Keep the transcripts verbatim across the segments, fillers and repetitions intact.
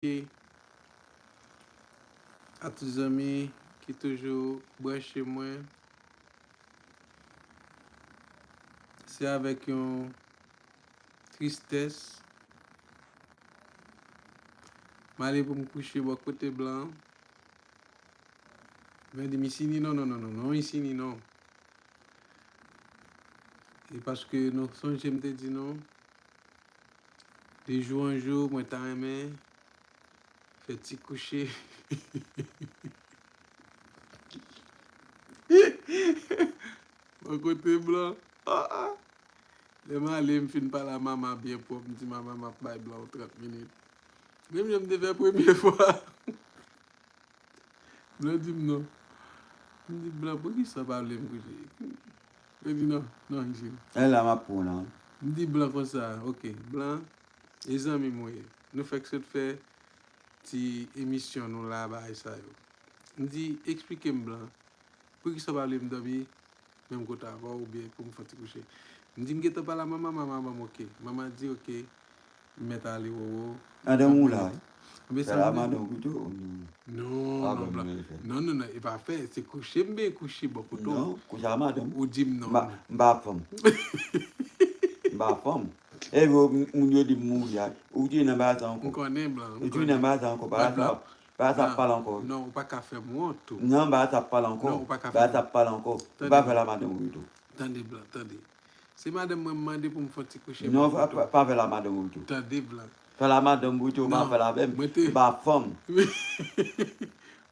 a tout zanmi ki toujou branche mwen. Se avèk yon tristès m ale pou m kouche bò kote Blan. Blan di m, "Isini non, non, non, non, non, Isini non." E paske nou sonje m te di nou, de jou an jou, mwen ta renmen fè ti kouche. Bò kote Blan. Ah, ah. Lè m ale, m fin pale a Mama byen pwòp, m di, "Mama, m ap bay Blan yon trant minit." Menm jan m te fè premye fwa. Blan di m non. M di, "Blan, poukisa w pa vle m kouche?" Li di, "Non, non, Eugene." E la m ap pran w la. M di Blan konsa, "Ok, Blan, e zanmi m ou ye. Nou fèk sot fè ti emisyon nou la, bagay sa yo." M di, "Eksplike m, Blan, poukisa w pa vle m dòmi menm kote avè w oubyen pou m fè yon ti kouche?" M di, "M gentan pale a Mama, Mama ban m ok." Mama di, "Ok, m mèt ale, wowo." Madanm ou la, wi. Fè l a madanm ou pito. Non, non, Blan. Non, non, non, e pa fè, se kouche m byen kouche bò kote w. Non, kouche a madanm. Ou di m non. M pa fanm. M pa fanm. E yo, moun yo di m mouri a. Ou te nan bagay sa ankò. M konnen, Blan. Ou te nan bagay sa ankò. Bagay sa ap pale ankò. Non, ou pa ka fè m wont tou. Non, bagay sa ap pale ankò. Non, ou pa ka fè m wont. Bagay sa ap pale ankò. Ou pa fè l a madanm ou pito. Tande, Blan, tande. Se madanm mwen m mande pou m fè yon ti kouche. Non, pa, pa, pa fè l a madanm ou tou. Tande, Blan. Fè l a madanm ou tou, pa fè l avè m. Mwen te, m pa fanm.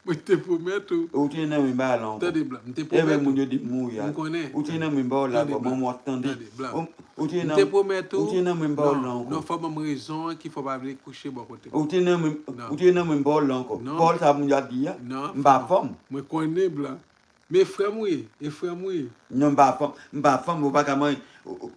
Mwen te pwomèt ou. Ou te nan men bagay la ankò. Tande, Blan, m te pwomèt ou. Epi moun yo di m mouri a. M konnen. Ou te nan men bagay la ankò, mwen m ap tande. Tande, Blan. Ou te nan, m te pwomèt ou. Ou te nan men bagay la ankò. Non, non, fò ban m rezon an ki fè w pa vle kouche bò kote m. Ou te nan men, ou te nan men bagay la ankò. Non. Pawòl sa moun yo ap di a. Non, m pa fanm. Mwen konnen, Blan. Men frè m ou ye, e frè m ou ye. Non, m pa fanm, m pa fanm, ou pa ka manje,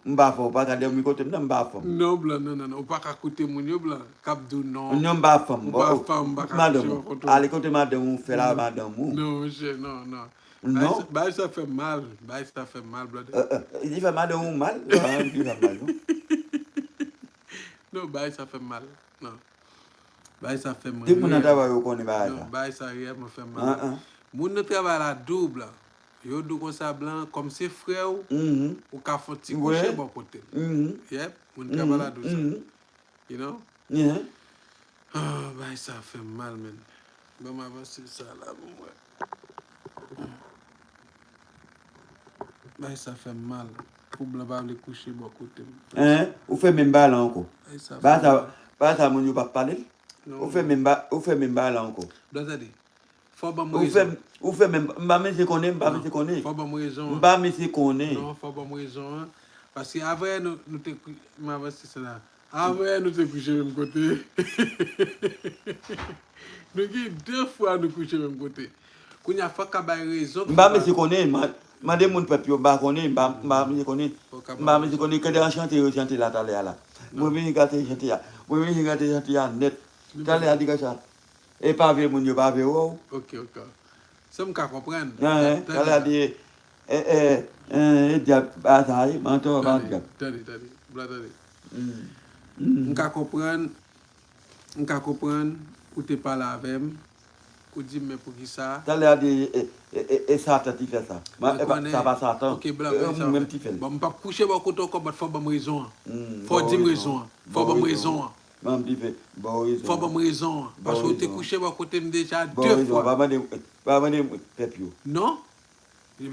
m pa fanm, ou pa ka dòmi kote m, non, m pa fanm. Non, Blan, non, non, non, ou pa ka koute moun yo, Blan, k ap di w non. Non, m pa fanm. Ou pa fanm, m pa ka kouche bò kote w. Madanm ou, ale kote madanm ou, fè l a madanm ou. Non, monchè, non, non. Non. Bagay sa, bagay sa fè m mal, bagay sa fè m mal, Blan. Euh, euh, li fè madanm ou mal? Ah, li fè mal, non. Non, bagay sa fè m mal. Non. Bagay sa fè m reyèl. Tout moun nan travay ou konnen bagay sa. Non, bagay sa reyèlman fè m mal. Moun nan travay la di w, Blan. Yo di w konsa, Blan, kòm se frè w, ou ka fè yon ti kouche bò kote m. Yep, moun travay la di w sa. You know? Ah, bagay sa fè m mal, man. Ban m avanse sa la pou m wè. Bagay sa fè m mal. Pou Blan pa vle kouche bò kote m. Hein? Ou fè menm bagay la ankò. Bagay sa fè m mal. Bagay sa, bagay sa moun yo p ap pale l? Non. Ou fè menm ba-, ou fè menm bagay la ankò. Blan, tande. Fò w ban m rezon. Ou fè, ou fè menm, m pa mesye konnen, m pa mesye konnen. Non, fò w ban m rezon an. M pa mesye konnen. Non, fò w ban m rezon an. Paske avè nou, nou te kwi-, m avanse sa la. Avè nou te kouche menm kote. Nou gen de fwa nou kouche menm kote. Kounye a fò w ka bay rezon ki fè. M pa mesye konnen, man-, mande moun pèp yo, m pa konnen, m pa, m pa mesye konnen. M pa mesye konnen, kantite chante yo chante la talè a la. Mwen vin gate chante a. Mwen vin gate chante a nèt. Talè a li ka chante. E pa vye moun yo pa vle wè w. Ok, ok. Sa m ka konprann. Talè a di, e, e, e, e dyab pa sa, e, mantò pa dyab. Tande, tande, tande. Blan, tande. M ka konprann, m ka konprann ou te pale avè m, ou di m, men poukisa. Talè a di, e, e, e, e Satan ki fè sa. Sa pa Satan. Ok, Blan, e moun menm ki fè l. Bon, m p ap kouche bò kote w ankò, but fò w ban m rezon an. Fò w di m rezon an. Fò w ban m rezon an. Ban m dife, ba w rezon an. Fò w ban m rezon an. Paske w te kouche bò kote m deja de fwa. Ba w rezon an. Pa mande, pa mande pèp yo. Non.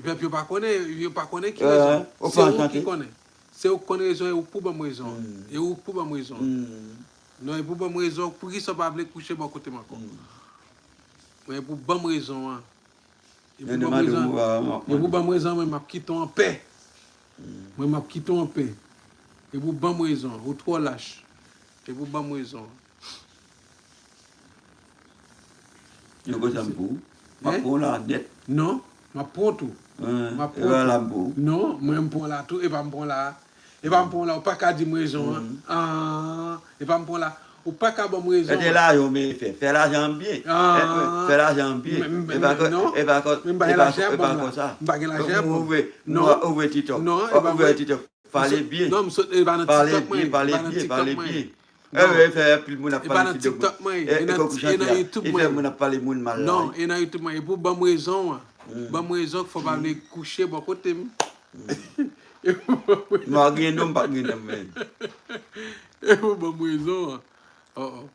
Pèp yo pa konnen, yo pa konnen ki rezon. Se ou ki konnen. Se ou ki konn rezon e ou k pou ban m rezon an. E ou k pou ban m rezon an. Non, e pou ban m rezon, poukisa w pa vle kouche bò kote m ankò? Mwen, e pou ban m rezon an. E pou ban m rezon, e pou ban m rezon, mwen, m ap kite w anpè. Mwen, m ap kite w anpè. E pou ban m rezon, ou twò lach. E pou ban m rezon. Yo konsa m pou ou. M ap pran w la nèt. Non, m ap pran w tou. M ap pran w tou. Non, mwen, m pran w la tou, e pa m pran w la. E pa m pran w la, ou pa ka di m rezon an. Ah, e pa m pran w la. Ou pa ka ban m rezon an. Mete lajan w byen fè. Fè lajan an byen. Ah. Fè lajan an byen. E pa kò, e pa kò, e pa kò sa. M pa gen lajan pou m ouvri, ouvri TikTok. Non, e pa vre. Ouvri TikTok. Pale byen. Non, m sot, e pa nan TikTok mwen ye. Pale byen, pale byen, pale byen. E wi, e fè anpil moun ap pale fi de moun. E, e nan TikTok mwen ye, e nan YouTube mwen ye. E fè moun ap pale moun mal la. Non, e nan YouTube mwen ye. Pou ban m rezon an. Ban m rezon k fè w pa vle kouche bò kote m. M a gen non, m pa gen non, men. E pou ban m rezon an. Oh, oh.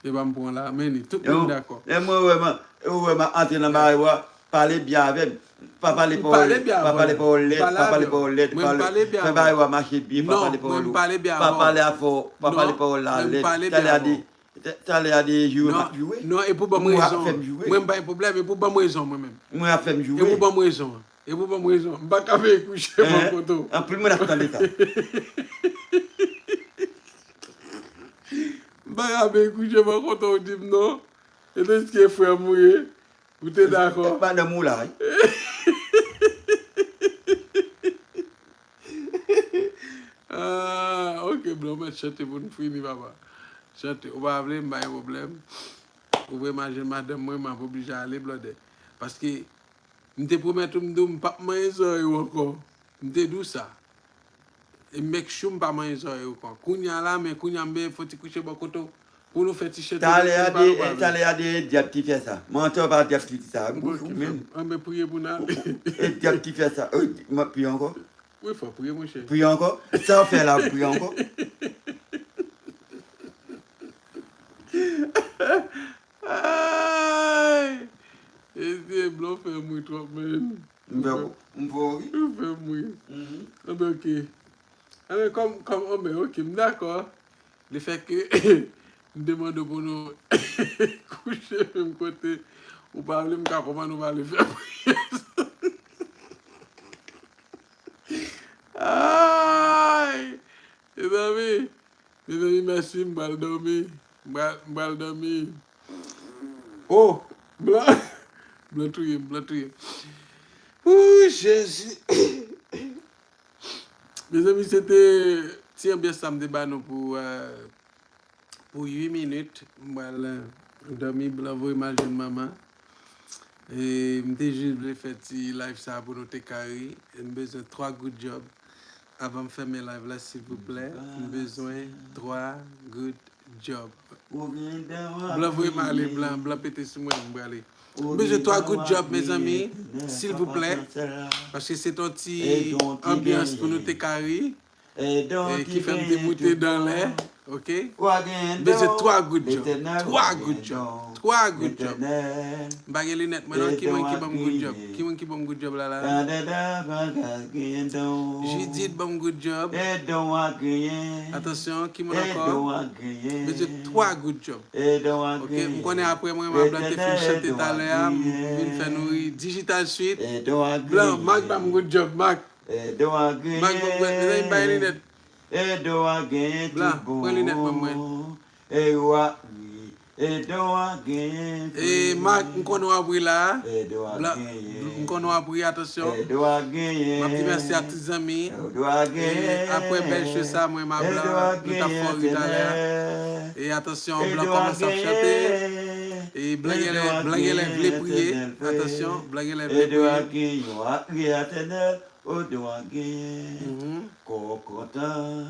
E pa m pran la, men ni, tout moun dakò. E mwen wè, man, ou wè, man antre nan bagay ou a, pale byen avè m. Pa pale pawòl, pa pale pawòl lèd, pa pale pawòl lèd, fè bagay ou a mache byen, pa pale pawòl ou. Pa pale avè w, pa pale pawòl la lèd. Talè a de, talè a de joure m ap joure. Non, e pou ban m rezon. Mwen m pa gen pwoblèm, e pou ban m rezon mwen menm. Mwen ap fè m joure. E pou ban m rezon. E pou ban m rezon. M pa ka veye kouche bò kote w. Anpil moun ap tande sa. M pa ka veye kouche bò kote w di m non. E deske frè m ou ye. Ou te dakò. Madanm ou la, wi. Ah, ok, blan, ou mèt chante pou n fini, papa. Chante. Ou pa vle, m pa gen pwoblèm. Ou vre, m a jwenn madanm mwen, m ap oblije ale, blòdè. Paske m te pwomèt ou, m di w, m p ap manyen zòrèy ou ankò. M te di w sa. E make sure m pa manyen zòrèy ou ankò. Kounya la, men kounya m bezwen fè ti kouche bò kote w. Pou nou fè ti chante. Talè a de, talè a de, e dyab ki fè sa. Mantè, pa dyab ki di sa. Bouch ou menm. Anben, priye pou n ale. E dyab ki fè sa. M ap priye ankò. Wi, fò priye, monchè. Priye ankò. Sa w fè la, priye ankò. Ay! Mesye, blan fè m ri twòp, men. M fè w, m fè w ri. Ou fè m ri. Anben, ok. Anben, kòm, kòm, anben, ok, m dakò. Lefètke m te mande w pou nou kouche menm kote, ou pa vle, m ka konprann ou pa vle fè priyè. Ay! Mezanmi, mezanmi, mèsi, m pral dòmi. M pral, m pral dòmi. Oh, blan, blan touye m, blan touye m. Ooh, Jezi. Mezanmi, se te ti anbyans sa m te ba nou pou, euh, pou uit minit. M pral, euh, dòmi, blan voye m al jwenn manman. E m te jis vle fè ti live sa pou nou te ka ri. E m bezwen twa good job. Avan m fèmen live la, silvouplè, m bezwen twa good job. Blan voye m ale, blan, blan pete sou mwen, m prale. M bezwen twa good job, mezanmi, silvouplè. Paske se t on ti anbyans pou nou te ka ri. E ki fè m te moute dan lè. Ok? M bezwen twa good job. Twa good job. Twa good job. M pa gen linèt mwen non. Ki moun ki ban m good job? Ki moun ki ban m good job la la? Judith ban m good job. Atansyon, ki moun ankò? M bezwen twa good job. Ok, m konnen apre mwen, m ap plante fin chante talè a, m vin fè nou ri. Digital Suite. Blan, Marc ban m good job, Marc. Èdon a genyen. Bag mwen, mezanmi, bay linèt. Èdon a genyen tout bon. Blan, pran linèt mwen, mwen. E w a ri. Èdon a genyen. E Marc, m konnen w ap ri la. Èdon a genyen. M konnen w ap ri, atansyon. Èdon a genyen. M ap di mèsi a tout zanmi. Èdon a genyen. E apre bèl show sa, mwen, m a Blan, nou t ap fè w ri talè a. E atansyon, Blan kòmanse ap chante. E Blan genlè, Blan genlè vle priye. Atansyon, Blan genlè vle priye. Èdon a genyen, w a ri, Etènèl. Èdon a genyen. Kò w kontan.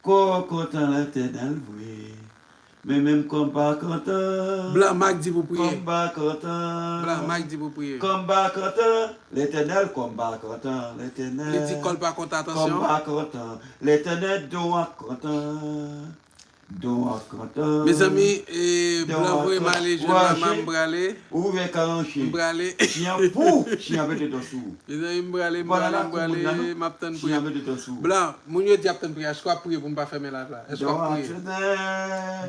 Kò w kontan Letènèl vre. Men menm kò m pa kontan. Blan, Marc di pou priye. Kò m pa kontan. Blan, Marc di pou priye. Kò m pa kontan Letènèl, kò m pa kontan Letènèl. Li di kò l pa kontan, atansyon. Kò m pa kontan Letènèl, don ak kontan. Don ak kontan. Mezanmi, e, Blan voye m ale jwenn manman, m prale. Ou ouvè karanche. M prale. Chyen pou, chyen mete don sou ou. Mezanmi, m prale, m prale, m prale, m ap tann priyè. Blan, moun yo di ap tann priyè, èske w ap priye pou m pa fèmen live la? Èske w ap priye?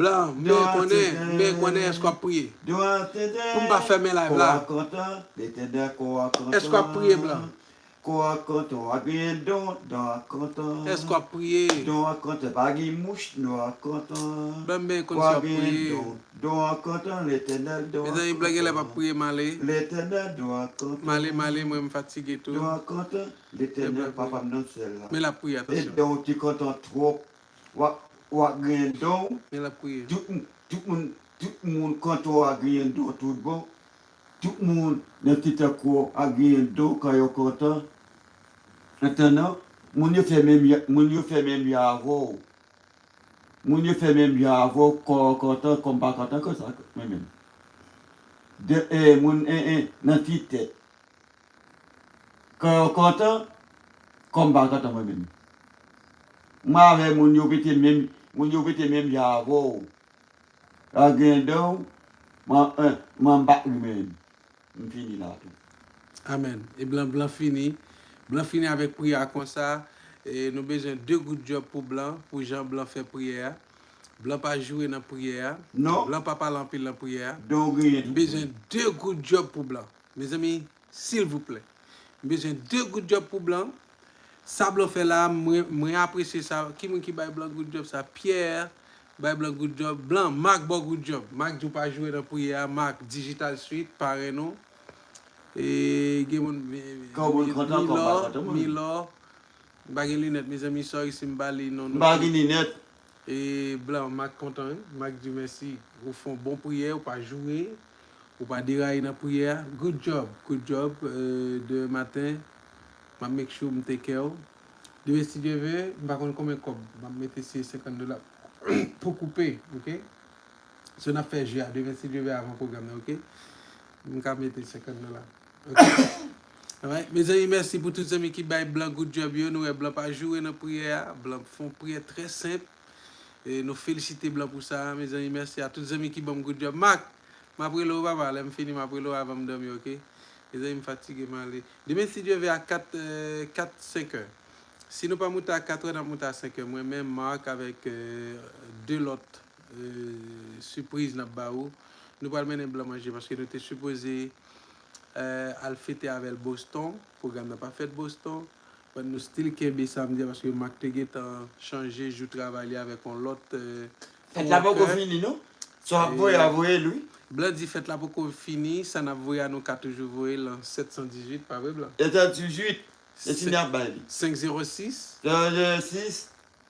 Blan, men konnen, men konnen, èske w ap priye? Pou m pa fèmen live la. Èske w ap priye, Blan? Kò a kontan, w a genyen don, don a kontan. Èske w ap priye? Don a kontan, pa gen mouch, don a kontan. Ban m ben konn si w ap priye. Don, don a kontan, Letènèl, don a kontan. Mezanmi, Blan genlè p ap priye, m ale. Letènèl, don a kontan. M ale, m ale, mwen m fatige tou. Don a kontan, Letènèl, papa m nan syèl la. Men l ap priye, atansyon. E don ki kontan twòp. W a, w a genyen don. Men l ap priye. Tout, tout moun, tout moun kontan w a genyen don tout bon. Tout moun nan ti tankou w a genyen don kan yo kontan. Antandan, moun yo fè menm, moun yo fè menm jan avè w. Moun yo fè menm jan avè w, kò w kontan, kò m pa kontan konsa, mwen menm. De, eh, moun, eh, eh, nan ti tèt. Kò w kontan, kò m pa kontan mwen menm. Mwen avè moun yo pete menm, moun yo pete menm jan avè w. A gen dan w, mwen, eh, mwen m pa ri menm. M fini la tou. Amèn. E blan, blan fini. Blan fini avèk priyè a konsa. E nou bezwen de goud djòb pou blan, pou jan blan fè priyè a. Blan pa joure nan priyè a. Non. Blan pa pale anpil nan priyè a. Don genyen. M bezwen de goud djòb pou blan. Mezanmi, silvouplè. M bezwen de goud djòb pou blan. Sa blan fè la, mwen, mwen apresye sa. Ki moun ki bay blan goud djòb sa? Pierre, bay blan goud djòb. Blan, Marc ba w goud djòb. Marc di w pa joure nan priyè a. Marc, Digital Suite, parenn nou. E gen moun, Milò, Milò. M pa gen linèt, mezanmi, sorry si m pa li non nou. M pa gen linèt. E blan, Marc kontan, wi. Marc di mèsi. Ou fè yon bon priyè, ou pa joure, ou pa deraye nan priyè a. Good job, good job. Euh, demen maten, m ap make sure m take care w. Demen, si Dye vle, m pa konn konbyen kòb m ap mete, se senkant dola pou koupe, oke? So, n ap fè jeu a demen, si Dye vle, avan pwogram nan, oke? M ka mete senkant dola. Oke? Alright. Mezanmi, mèsi pou tout zanmi ki bay blan good job yo. Nou wè blan pa joure nan priyè a. Blan fè yon priyè trè senp. E nou felisite blan pou sa. Mezanmi, mèsi a tout zanmi ki ban m good job. Marc, m ap rele w, papa. Lè m fini, m ap rele w avan m dòmi, oke? Mezanmi, m fatige, m ale. Demen, si Dye vle, a kat, euh, kat, senk è. Si nou pa moute a kat è, n ap moute a senk è. Mwen menm, Marc, avèk, euh, de lòt, euh, sipriz n ap ba ou. Nou pral mennen blan manje paske nou te sipoze, euh, al fete avè l Boston. Pwogram nan pa fèt Boston. But nou still kenbe samdi a paske Marc te gentan chanje jou travay li avèk yon lòt, euh, coworker. Fèt la poko fini, non? Sa w ap voye a, voye l, wi. Blan di fèt la poko fini, sa n ap voye a, nou ka toujou voye l nan sèt san dizuit, pa vre, blan? Sèt san dizuit. E ki n ap bay li? Senk zewo sis. Zewo zewo sis.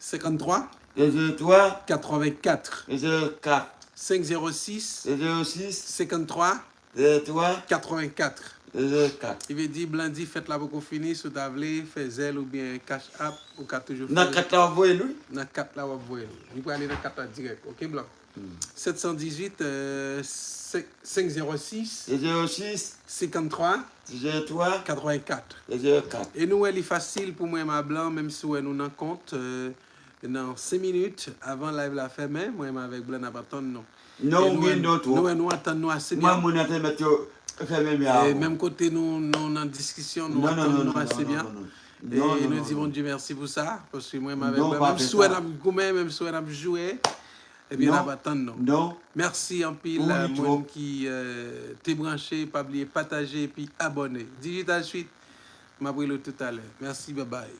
Senkanntwa. Zewo zewo twa. Katrevenkat. Zewo zewo kat. Senk zewo sis. Zewo zewo sis. Senkanntwa. Zewo twa. Katrevenkat. Zewo zewo kat. Li vle di, blan di fèt la poko fini, si w ta vle fè Zelle oubyen Cash App, ou ka toujou fè l. Nan kat la w ap voye l, wi. Nan kat la w ap voye l. Li prale nan kat la dirèk, oke, blan? Sèt san dizuit, euh, senk, senk zewo sis, zewo zewo sis, senkanntwa, zewo zewo twa, katrevenkat. Zewo zewo kat. E nou wè li fasil pou mwen menm a blan, menm si w wè nou nan kont, euh, nan senk minit avan live la fèmen, mwen menm avèk blan n ap atann nou. Non, ou gen don twòp. Nou wè nou antann nou ase byen. Mwen, moun nan te mèt yo fèmen men avan. E menm kote nou, nou nan diskisyon, nou antann nou ase byen. E nou di Bondye mèsi pou sa, paske mwen menm avèk blan, menm si w wè n ap goumen, menm si w wè n ap joure, Ebyen, n ap atann nou. Non. Mèsi anpil, euh, moun ki, euh, te branche, pa bliye pataje epi abòne. Digital Suite, m ap rele w toutalè. Mèsi, babay.